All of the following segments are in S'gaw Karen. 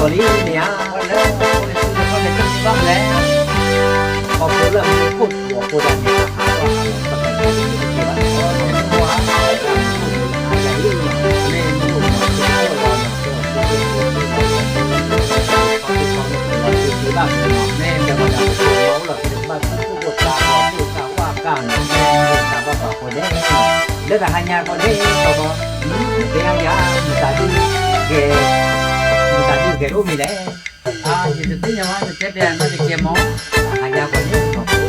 လံန့ၣ်ဧါ, လၢအဃိန့ၣ် သုတခီန့ၣ် သုစံးဘၣ်မနုၤလဲၣ်. ခီဖျိလၢမူခိၣ်ထူးအဃိသတးန့ၣ် အဟးထီၣ်အလီၤပကဲန့ၣ်တက့ၢ်ဘၣ်န့ၣ်လီၤ. မ့ၢ်မူခိၣ်ထူးအဃိသတးန့ၣ် အယၤအံၤန့ၣ် မ့ၢ်မူခိၣ်ထူးအဃိသတးန့ၣ် မ့ၢ်မူခိၣ်ထူးအဃိသတးန့ၣ် မ့ၢ်မူခိၣ်ထူးအဃိသတးန့ၣ် မ့ၢ်မူခိၣ်ထူးအဃိသတးန့ၣ် မ့ၢ်မူခိၣ်ထူးအဃိသတးန့ၣ် မ့ၢ်မူခိၣ်ထူးအဃိသတးန့ၣ် လၢတဟါညါခီန့ၣ် စီၤဘီ နတဲယၤယၤ မတၤဒုးဂဲၤ မတၤဒုးဂဲၤတအိၣ်မံၤလဲၣ်. ယတသ့ၣ်ညါဘၣ် နတဲပျးနီတကဲမီၤ. တဟါညါခီန့ၣ် စီၤဘီလၢပတၢ်ဂဲၤတၢ်ခီဖျိလၢပတၢ်ဂဲၤတၢ် တၢ်ဂဲၤတၢ်န့ၣ် မ့ၢ်မ့ၢ်တဟါန့ၣ် မ့ၢ်မုၢ်ဂၤန့ၣ် နသ့ၣ်ညါမံၤဧါ. ယတသ့ၣ်ညါမံၤဘၣ် တဲပျးဘၣ် မ့ၢ်ကဲမုၢ်ဂၤန့ၣ် မုၢ်ဂၤတရဲၣ်ဒဲးဖိတလၢဒဲး မ့ၢ်မုၢ်ဂၤတရဲၣ်ဒဲးဖိတလၢဒဲး လၢတဟါညါန့ၣ် အဝဲဒၣ်အဲၣ်ဒိးပျးလီၤဝဲဒၣ် ထံကီၢ်ခါလၢ ကမျၢၢ်သ့ၣ်တဖၣ်ပှၤသ့ၣ်တဖၣ်နီၤ, အဝဲဒၣ်မ့ၢ်က့ၤမ့ၢ်မုၢ်န့ၣ် အမံၤဝဲဒၣ်လၢ ခီနၢမူလီၤ, ခီနၢမူလီၤ, မ့ၢ်က့ၤမ့ၢ်မုၢ်န့ၣ် မ့ၢ်က့ၤတပျၢ်န့ၣ် ကဲဒၣ်ကစၢ်လီၤ, ကဲ အဲၣ်ဒိးထံၣ်ဝဲ, အဲၣ်ဒိးထံၣ်ဝဲ, ကဲ အခါန့ၣ် သရၣ်က့ၤကွၢ် မ့ၢ်က့ၤမ့ၢ်မုၢ် ခီနၢမူ အဒ်သိးလၢခဲထီၣ်လၢတၢ်မဲာ်ကဟဲပျးလီၤဘၣ်အစုဝဲ ကဲ မ့ၢ်က့ၤမ့ၢ်မုၢ် ခီနၢမူဧၢ, ခီနၢမူတၢ်မဲာ်ဒ်အံၤ, အဲ စီၤဘီမ့ၢ်က့ၤမ့ၢ်ထီၣ်အံၤ အဘၣ်ဝဲဒ့မုၣ်ဂၤန့ၣ် ပကိးထီၣ်နၤမံၤလၢအဝဲ စၢ်စ့ၤဘၣ်ဒိၣ်မဲာ်ညါလံဒီး ဘၣ်ဝဲ ဘၣ်ဝဲ အဃိသတးလၢပကိးထီၣ်ဒ့မုၣ်န့ၣ် ဒ့မုၣ် ဒ်သိးလၢကမျၢၢ်သ့ၣ်တဖၣ်ကထံၣ်ဘၣ်န့ၣ်လီၤ. ဖဲစီၤဘီန့ၣ်ဒၣ်မး ဒ့မုၣ်ဧၢ, တဟါန့ၣ်မ့ၢ်ဧါ, ပှၤဟဲကွၢ်သးဒီဒူၣ်မး နပာ်မူသးထံၣ်ဒီး နပာ်အိၣ်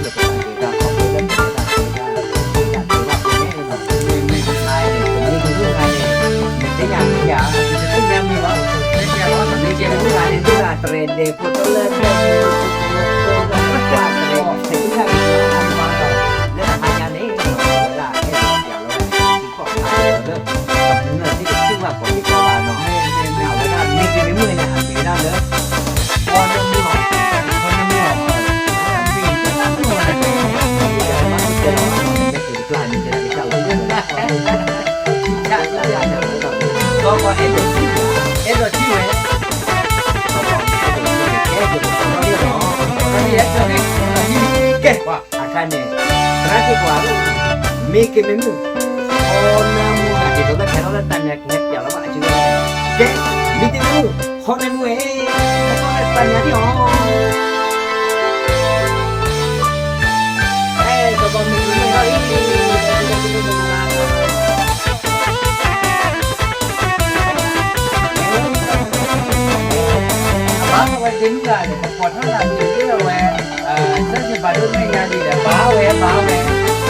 ခိးအမဲာ်ကံၤန့ၣ် ဝဲဒၣ်န့ၣ် အဝဲတလီၢ်နဟဲက့ၤန့ၣ် ဆၢကတီၢ်န့ၣ် ပှၤဘၣ်သ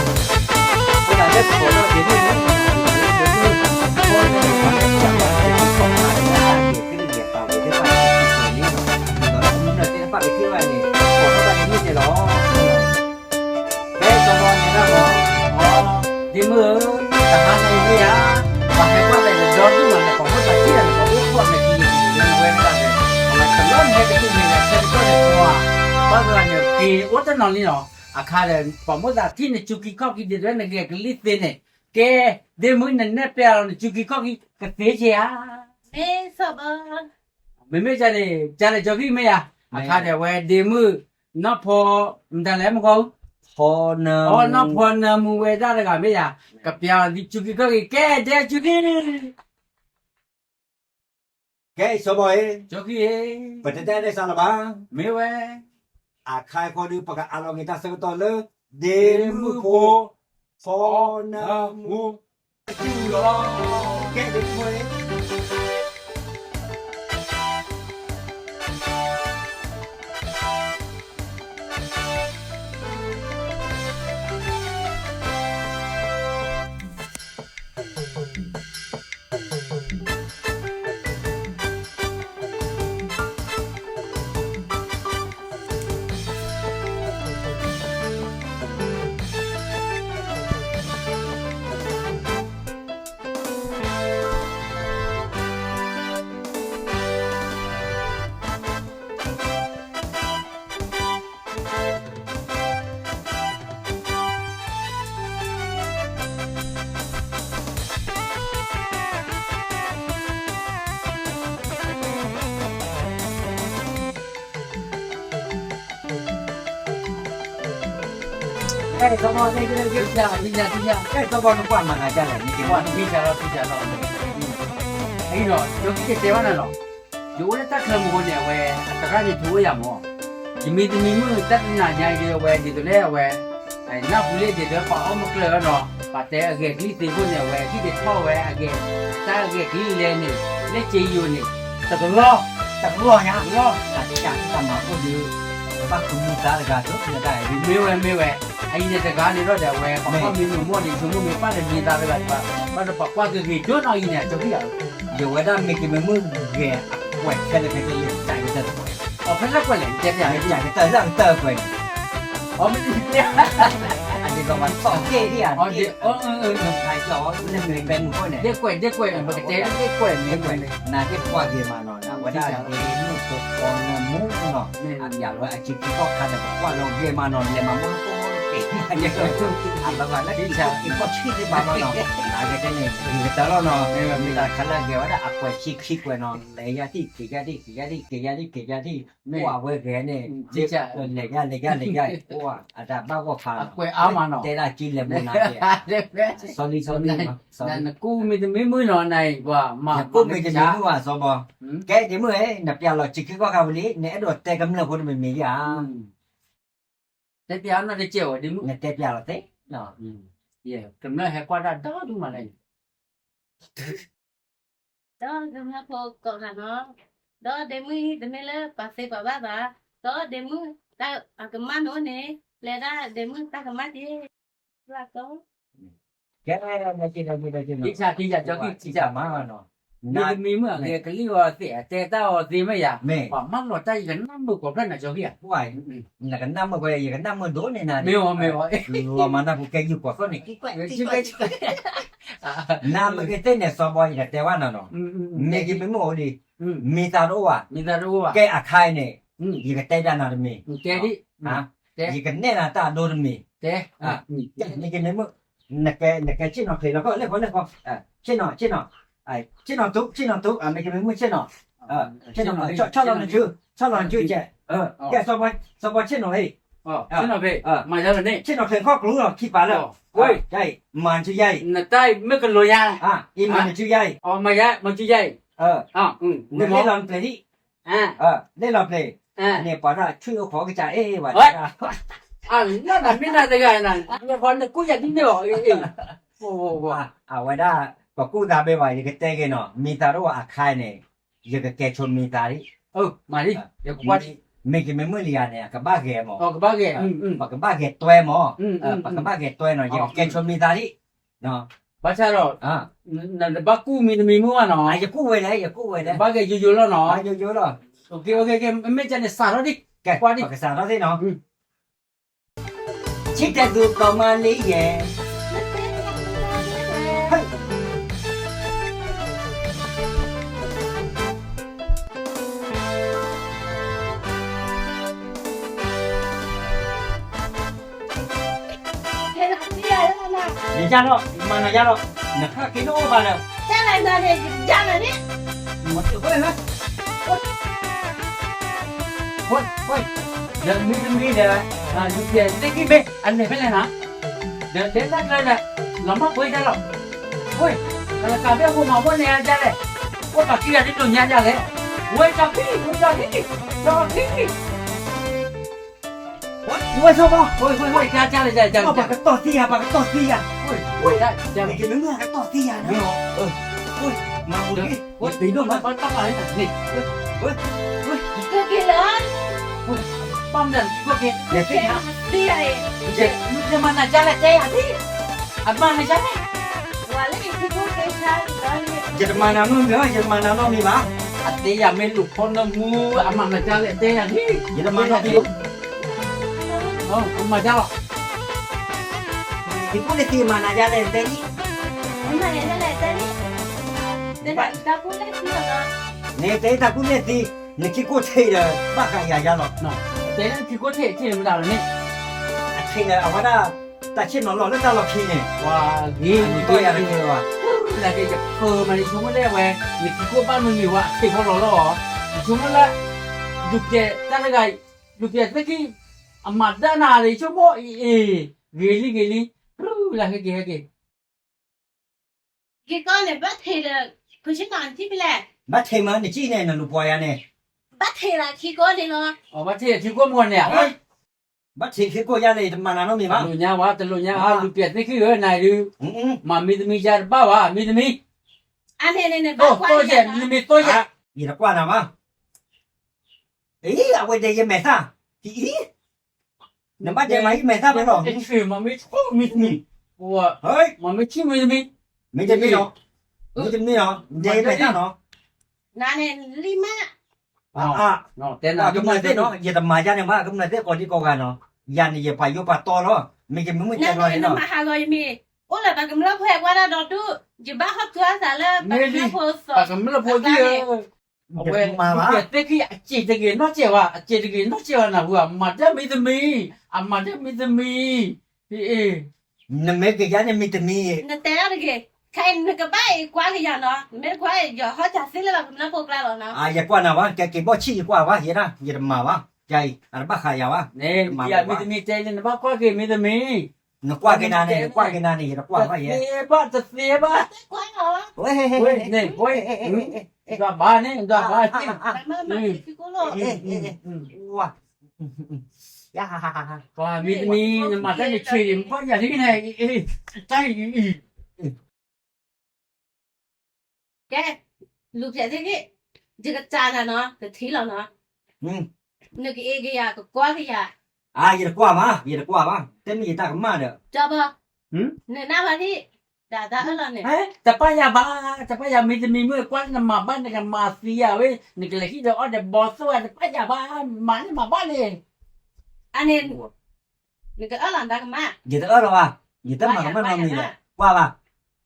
ဂၤန့ၣ် က့ၤအိၣ်တနီၤလံလီၤ. အခါဒီး ပာ်မူသးထံၣ်နစူၤကံခီၣ်ကံၤဒ်သိးနဂဲၤကလံၣ်သ့န့ၣ်, ကဲ ဒ့မုၣ်နနဲၣ်ပျးလီၤနစူၤကံခီၣ်ကံၤကသ့က့ဧါ. မ့မ့ၢ်ကန့ၣ် ကလဲၣ်ကၠီခံမ့ၢ်ယၤ, အခါဒီးဝဲဒ့မုၣ် နီၢ်ဖီ မတၤလဲၣ်မ့ၢ်ဂီၢ်, နီၢ်ဖီနၢမူဝဲဒၣ်တဂၤမ့ၢ်ယၤ, ကပျးလီၤဒ်စူၤကံခီၣ်ကံၤ ကဲဒဲစူၤကံ ကဲ စီၤဘီဧၢ, ပတတဲဒ်စးလၢၤဘၣ်, မ့ၢ်ဝဲ, အခါအံၤဃီဒီး ပကအးလီၤက့ၤတၢ်ဆၢကတီၢ်လၢ ဒ့မုၣ်ဖိ ဖီနၢမူ အစုလီၤ, ကဲ ဒ့မုၣ်ဖိ ကဲ စီၤဘီ နကွၢ်မၤဂၤဒ်လဲၣ်, နကွၢ် အံၤဒီး ယကတဲဘၣ်နၤလီၤ, ယအိၣ်လၢတၢ်ချၢမူခိၣ်န့ၣ် အဝဲ အသရၣ်န့ၣ် ထူအိၣ်ယၤမး, ယမံတမံၤမုၢ် တၢ်တနၤညါအံၤဒီး အဝဲဒ်သိးလၢအဝဲ နၢ်ဟူလၢဒ်သိးပှၤအီၣ်မုၢ်ကျၢၢ်နီၤ, ပှၤတဲအဂဲၤကလံၣ်သ့အဃိန့ၣ် အဝဲဟံၣ်ဒ့းထီၣ်ဝဲအဂဲၤ, တၢ်အဂဲၤကလံၣ်လဲၣ်န့ၣ် လၢက့ယိၤန့ၣ် တကလီၢ်, တကလီၢ်ညါ, တကလီၢ်, တၢ်တၢ်တၢ်မၤအိၣ်ဒီး ဘၣ်ဃုမူဒါတဂၤဒီး မ့ၢ်ဝဲ မ့ၢ်ဝဲ, အအံၤန့ၣ်တဂၤန့ၣ်ဒီး အဝဲ ပှၤကွၢ်မ့ၢ်မုာ်မီၢ်န့ၣ် ဆိကမိၣ်မ့ၢ်ပၢ်ဒီးမ့ၢ်သးတဂၤဒံးဘၣ်, ဘၣ်ဒီးပှၤကွၢ်ကဂ့ၤဒိၣ်နီၢ်အံၤန့ၣ် အကၠီခံဂၤဧၢ, ယဝဲဒၣ်မ့ၢ်က့ၤမ့ၢ်မုၢ်ဂဲၤအကွဲးခဲလၢာ်ခဲဆ့ ယကးကတၢၢ်တကွဲး, အဖဲလၢကွဲးလဲၣ် တဲပျး ယကးကတၢၢ်လၢကတၢၢ်ကွဲးန့ၣ်, အမ့ၢ်တကဲ အဒ်သိးပှၤသီၣ်က့ၣ်ဒံးဧါ, ဒ့ကွဲးဒ့ကွဲး ပကတဲဒ့ကွဲး ဒ့ကွဲး နက့ၤကွၢ်ဂ့ၤမးနီၤ အဝဲဒၣ်ဒ့မုၣ်ဖိဖီနၢမူနီၤ, အပျးလီၤဝဲအစုခံခီၣ်ခါဒီး ပကွၢ်လီၤဂ့ၤမးနီၤ လဲၤမၤမူဖိတက့ၢ် အဘၣ်ဘၣ်လၢ ကီၢ်ဆံၣ်သ့ၣ်တဖၣ်လီၤနီၤ, အကတဲန့ၣ် ယကတၢၢ်လီၤနီၤ, မ့ၢ်တၢ်ခါလၢအဂဲၤဝဲဒၣ်အကွဲးဆံခံကွဲးနီၤ, လဲၤယၤဒ် က့ၤယၤဒ် က့ၤယၤဒ် က့ၤယၤဒ် က့ၤယၤဒ်, မ့ၢ်အဝဲဂဲၤန့ၣ် လဲၤယၤ လဲၤယၤ လဲၤယၤ, အတၢ်ဘၣ်ဂီၢ်ဖးနီၤ, တဲဒၣ်က့လဲၤမနၤ, စီၤလံ စီၤလံ, နကူၣ်မ့ၢ်တမ့ၢ်မုၢ်နီၤ, နကူၣ်မ့ၢ်တမ့ၢ်မုၢ်ဘၣ် စီၤဘီ, ကဲဒ့မုၣ်ဧၢ, နပျဲလီၤဆံခံခီၣ်ခါဝံၤလံ, နအဲၣ်ဒိးတဲကမျၢၢ်ဖိတမံၤမံၤဧါ တဲပျးနီတစဲးဝဲဒ့မုၣ်, နတဲပျးလီၤသ့, ကမျၢၢ်ဟဲကွၢ်တၢ်ဒီဒူၣ်မးလဲၣ်, ဒီးကမျၢၢ်ဖိကိးဂၤနီၤ, ဒီးဒ့မုၣ်အံၤ တမ့ၢ်လၢပှၤသ့ပှၤဘၣ်ဘၣ်, ဒီးဒ့မုၣ်တၢ်အကမၣ်န့ၣ်, လဲၤဒၣ်ဒ့မုၣ်တၢ်ကမၣ်က့ၤ, ကဲ, မ့ၢ်တမံၤမုၣ်အဂ့ၤကလံၣ်အီၤသ့ၣ် အတဲတၢ်အီၤသ့မ့ၢ်ယၤ, ပှၤမၢလီၤတၢ် ယကနၣ်မုာ်ကိးဖျၢၣ်နၤကၠီက့ၤဧါ, နကနၣ်မုာ်ဝဲ ယကနၣ်မုာ်ဒိၣ်န့ၢ်နၤ, မ့ၢ်အီၤမ့ၢ်အီၤ, လီၤမၤနၢ်ဖိကဲယုၢ်ကီၢ်သီၣ်န့ၣ်, နမ့ၢ်ကသ့ၣ်န့ၣ် စီၤဘီ ယကတဲဝဲနၤနီၤ, မ့ၢ်ကမ့ၢ်မုၣ်အိၣ်ဒံး, မံၤသးတအိၣ်ဘၣ်, ကဲအခါအံၤန့ၣ်, ယကတဲဒၣ်နၤတမံၤ, ယကနဲၣ်နၤတၢ်အဒိတမံၤ, မ့ၢ်ကမ့ၢ်မုၣ်, နကဲဆ့ၣ်နီၤချ့းလီၤခီၣ် လဲၤဃီလဲၤဃီ, ဆ့ၣ်နီၤ ဆ့ၣ်နီၤ, ဆ့ၣ်နီၤတူ, ဆ့ၣ်နီၤတူ, မ့ၢ်ကမ့ၢ်မုၣ်ဆ့ၣ်နီၤ, ဆီၣ်လီၤနစု, ဆီၣ်လီၤနစုကဲ, ကဲ စီၤဘီဆ့ၣ်နီၤလံ, ဆ့ၣ်နီၤချ့းခီၣ်ကျူလီၤ ခံပာ်လၢ, မၤနစုယါအံၤ, နတၢ်မ့ၢ်ကလီၤယါ, အံၤမၤနစုယါအံၤ, မၤနစုယါအံၤ, နလဲၤလီၤနပျဲၤဒံး, လဲၤလီၤပျဲၤ, န့ၣ်ပှၤတၢ်ဆွံၣ်အိၣ်ခိးကစၢ်အ့ၣ်ဝဲ, အလၢတၢ်မ့ၢ်တၢ်တဂၤနၤ, နဃီနကူၣ်ယၤဒ်န့ၣ်လီၤ, အဝဲဒၣ် ပကူၣ်သးဘဲဘၣ် ယကတဲက့ၤနီၤ မံၤသးတအိၣ်အခါန့ၣ်, ယကကဲဆိမံၤသးဒံး, မၤဒံး, မ့ၢ်ကမ့ၢ်မုၢ်လံယၤန့ၣ် အကဘၣ်ဂဲၤမး, ပကဘၣ်ဂဲၤတွဲမး, ပကဘၣ်ဂဲၤတွဲနီၤ ယကကဲဆိမံၤသးဒံး, ဘၣ်ဆၣ်ဒီး, နတဘၣ်ကူၣ်မံၤတမံၤမုၢ်ဘၣ်နီၤ, ယကူၣ်ဝဲလဲၣ် ယကူၣ်ဝဲလဲၣ်, ဘၣ်ဂဲၤယိယိလီၤနီၤ, ယိယိလီၤ, မ့ၢ်ကန့ၣ်စးထီၣ်ဒံး, ပကစးထီၣ်သ့ၣ်နီၤ ဆံတဲသူကီးမါလံယဲၢ်, နယါလီၤ မၤနၤယါလီၤ, နခါက့ၤတအိၣ်ဘၣ်ဒီး, ယါလီၤန့ၣ်, ဒီးမ့တမ့ၢ်ဒီး, ဒုးပျဲၢ်သ့ၣ်ခံမ့ၢ် အလဲၤဖဲလဲၣ်နၤ, ဒီးတဲတၢ်ကျဲဒီး, လီၤမၢ်ပှဲၤယါလီၤ, ဝဲ, ကလကးဖဲအဃိမၤဝဲန့ၣ်အါဒ်လဲၣ်, အိၣ်ပာ်ကံၢ်ဂၤဒ်ဒိးညါဒ်လဲၣ်, ဝဲကၠီခံ, ဝဲကၠီခံ, ကၠီခံ ဝဲစီၤဘီ, ဝဲ, ဝဲ, ဝဲ, ကၠီ, ကၠီ, ကၠီ, ပှၤကတီၢ်သံယၤ, ပှၤကတီၢ်သံယၤ, ဝဲ, ဝဲ, မၤပူၤ, ဝဲ, ပ့ၤဒိၣ်မး, ဘၣ်တၢ်ပာ်န့ၣ်, ဝဲ, ဝဲ, ကၢၢ်က့ၤလီၤ, ဝဲ, ဘၣ်မနုၤကၢၢ်က့ၤ, သံယၤ, ယမၤနၤဒ်လဲၣ်တဲယၤဒံး, အမၤနၤဒ်လဲၣ် ယတမၤနၤနီတမံၤဘၣ်, ယတမၤနၤနီတမံၤဘၣ်, အတဲယၤမ့ၢ်လူၤဖီနၢမူ, အမၤနၤဒ်လဲၣ်တဲယၤဒံး, ယတမၤနီတမံၤ, မၤဒ်လီၤ, ယကူၣ်န့ၢ်သံမၤနၤဒ်လဲၣ်တဲဒံး, မၤနၤဒ်လဲၣ်တဲဒံး, နတဲတၢ်ကူၣ်န့ၢ်သံ, နခံကိၣ်ထံးဒီး ဘၣ်ဃးယၤယါလီၤ, တဲလၢနခံကိၣ်ထံးထံးမတၤလီၤန့ၣ်, အထံးဒီးအဝဲဒၣ် တၢ်ဆ့ၣ်နီၤလီၤလၢတၢ်လီၢ်ခံန့ၣ်, ပှၤဂ့ၤန့ၣ်ကီၢ်ယၤတက့ၢ်ဘၣ်, လၢကယဖၢမးန့ၣ် ဆိကမိၣ်လၢဝဲ, နခံကိၣ်ဘၣ်မုာ်မုာ်ဝဲ အထံးဖီလီၤလီၤ, နဆိကမိၣ်လၢ, ဒုးပျဲၢ်တၢ်တဂၤ, ဒုးပျဲၢ်သ့ၣ်ခံ, အမၤဒၣ်နၤန့ၣ် ဆိကမိၣ်အံၤ, ဂ့ၤလံ ဂ့ၤလံ, လၢဟဲက့ၤ ဟဲက့ၤ က့ၤကီန့ၣ် ဘၣ်ထံးဒီး ဖုဆ့ၣ်နီၤနထံၣ်ဖဲလဲၣ်, ဘၣ်ထံးမး နစံၣ်န့ၣ် နလူၤပှၤယၤန့ၣ်, ဘၣ်ထံးလီၤခံကိၣ်န့ၣ်လီၤ, ဘၣ်ထံးခံကိၣ်မ့ၢ်န့ၣ်, ဘၣ်ထံးခံကိၣ်ယၤန့ၣ် တမၤနၤနီတမံၤဘၣ်, တလိၣ်ညါဝဲ တလိၣ်ညါဝဲ လူၤပျဲၢ်သ့ၣ်ခံဧၢ နၤဒုး, မၤမံၤတမံၤယၤတဘၣ်ဘၣ် မံၤတမံၤ, အန့ၣ်န့ၣ် ဘၣ်ကွၢ်ယဲၢ် မံၤတမံၤသိယဲၢ်, ယတကွၢ်နၤဘၣ်, အံၤ အဝဲဒဲးယမဲာ်သၣ်, အံၤ နဘၣ်ဒဲးမၤဟံၣ်မဲာ်သၣ်ဖဲလီၤ, မ့ၢ်ဆံၣ်မ့ၢ်ဆံၣ်မံၤတမံၤ, မ့ၢ်တမံၤနီၤ, မ့ၢ်တမံၤနီၤ, ဒဲးမဲာ်သၣ်နီၤ, နန့ၣ်လံမး, ကမျၢၢ်သ့ၣ်နီၤ ယတမၤယၤန့ၣ်မး ကမျၢၢ်သ့ၣ်ကိးဒံကိးဂၤနီၤ, ယၤန့ၣ်ယပာ်ယိပာ်တီလီၤ, မ့ၢ်ယမ့ၢ်မုၢ်ကဲလီၤန့ၣ်နီၤ, မဟးဂီၤယမံၤ, အိၣ်လၢပှၤကမျၢၢ်ဖိဟဲကွၢ်တၢ်ဒီးဒူၣ်, ယဘၣ်ဟီၣ်ခၢအသးလၢပှၤကမျၢၢ်ဖိသး, ပှၤကမျၢၢ်ဖိသ့ၣ်ဧၢ အဝဲ ဒုးပျဲၢ်သ့ၣ်ခံ အစ့ၣ်တဂ့ၤနီတစဲးဘၣ်, အစ့ၣ်တဂ့ၤနီတစဲးဘၣ်နၢ်ဟူဧါ, မၤတၢ်မံၤတမံၤ, အမၤတၢ်မံၤတမံၤ, နမ့ၢ်က့ၤယၤန့ၣ်မံၤတမံၤ, နတဲအီၤတဂ့ၤ, ခဲအံၤနကဘၣ်အံၤကွၢ်ကယၤနီၤ, နမ့ၢ်တကွၢ်ယဟီၣ်စၢ်သ့လၢဘၣ်ကမျၢၢ်ဖိကျါလီၤနီၤ. ယကွၢ်နၤဘၣ်, ကဲက့ၤဘီၣ်ဆံၣ်ယကွၢ်ဘၣ်ယဲဒၣ်, ယတမၤဘၣ်, ယအံၤ အတဘၣ်ဃးယၤဘၣ်, မံၤတမံၤတဲလၢနဘၣ်ကွၢ်က့ၤမံၤတမံၤ, နကွၢ်က့ၤနၤန့ၣ် နကွၢ်က့ၤနၤန့ၣ် ယတကွၢ်ဘၣ်ယဲ, တသ့ဘၣ်, တသ့ဘၣ်, ဝဲ, ဒွးဘၣ်န့ၣ် ဒွးဘၣ်န့ၣ် ပှၤမံၤတမံၤ နမၤတၢ်နဆံးန့ၣ် ပှၤယၤလံန့ၣ်, တၢ်အံၤ, ကဲ, လူၤဖျဲးသ့ၣ်ဂ့ၢ်, ယကစၢ်နၤနီၤ တထံၣ်လီၤနီၤ, နကအ့ကယၤ ကကွၢ်ကယၤ, ယတကွၢ်ဘၣ်, ယတကွၢ်ဘၣ်, တဲမ့ၢ်ယတၢ်ကမၣ်ဒီး, ကၠီဘီ, နနၢ်ဘၣ်ဒံး, ဒ်တၢ်အၢၣ်လီၤန့ၣ်, တပၢ်ယၤဘၣ်, တပၢ်ယၤမံၤတမံၤမ့ၢ်ကွၢ်နမၤဘၣ် နကမၤသံယၤဝဲ နကလဲၤဟံၣ်ဒီးအီၣ်ဒီးဘီသိၣ်ဧါ တပၢ်ယၤဘၣ်, မၤန့ၣ်မၤဘၣ်န့ၣ်, အန့ၣ်, နကအၢၣ်လီၤတၢ်ကမၣ်, ယတအၢၣ်လီၤဘၣ်, ယတမၤကမၣ်နီတမံၤဒီး, ကွၢ်ဘၣ်,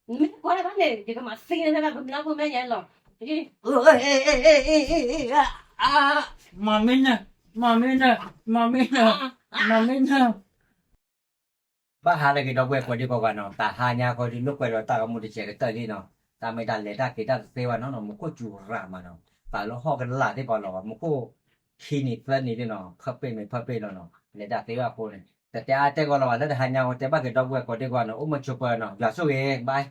နမ့ၢ်ကွၢ်ဘၣ်န့ၣ် ယကမၤသံန့ၣ်ဘၣ် ကမျၢၢ်ဖိမဲာ်ညါလီၤ, မၤမ့ၢ်နၢၤ, မၤမ့ၢ်နၢၤ, မၤမ့ၢ်နၢၤ, မၤမ့ၢ်နၢၤ ဘၣ်ဟါလၢက့ၤဒီပုၢ်ဝဲၢ်ကိးဒံကိးဂၤနီၤ, တဟါညါဃီဒုးလိာ်ကွဲဒီးတၢ်ဂီၤမူတစဲးကတၢၢ်လံနီၤ, တၢ်မ့ၢ်တၢ်လဲၤတၢ်က့ၤတၢ်တသ့ဘၣ်နီၤ, မူခိၣ်စူၤရၤမးနီၤ, သးလၢဟီၣ်ကလာ်သ့ၣ်ပှၤလီၤ, မူခိၣ်ခံနံၤသၢနံၤလံနီၤ, ဖၢပ့ၢ်မ့ၢ်ဖၢပ့ၢ်လီၤနီၤ, လဲၤတၢ်သ့ဘၣ်အဃိန့ၣ် တတဲအါတဲဂီၢ်လီၤဘၣ်, လၢတဟါညါဃီတဲဘၣ်က့ၤဒီပုၢ်ဝဲၢ်ကိးဒံကိးဂၤနီၤ, အိၣ်မုာ်ဆိးပၢၤနီၤ, ယွၤဆိၣ်ဂ့ၤ, bye.